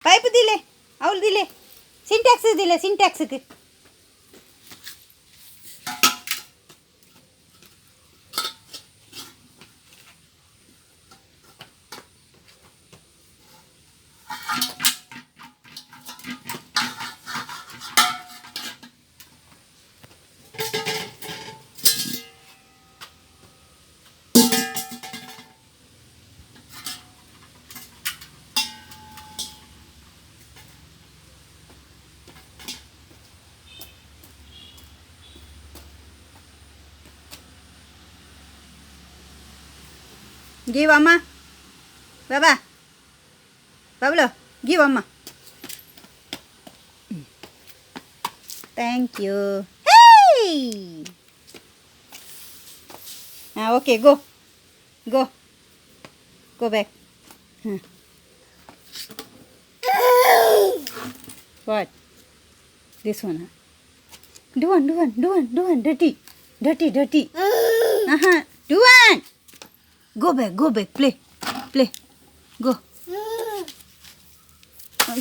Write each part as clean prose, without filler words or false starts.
Pipe ದಿಲೆ, ಅವಳು ದಿಲೆ, syntax ದಿಲೆ, ಸಿಂಟ್ಯಾಕ್ಸ್ಗೆ. Give Amma. Baba. Pablo, give Amma. Thank you. Hey! Ah, okay, go. Go. Go back. Huh. What? This one, huh? Do one, do one, do one, do one. Dirty. Dirty, dirty. Uh-huh. Do one. Go back, go back. Play. Play. Go.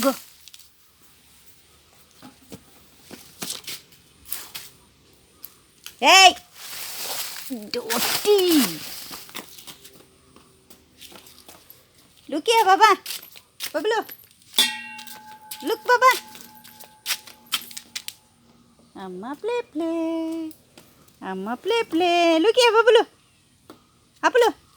Go. Hey! Dirty. Look here, Baba. Pablo. Look, Baba. Amma play, play. Amma play, play. Look here, Pablo. Pablo.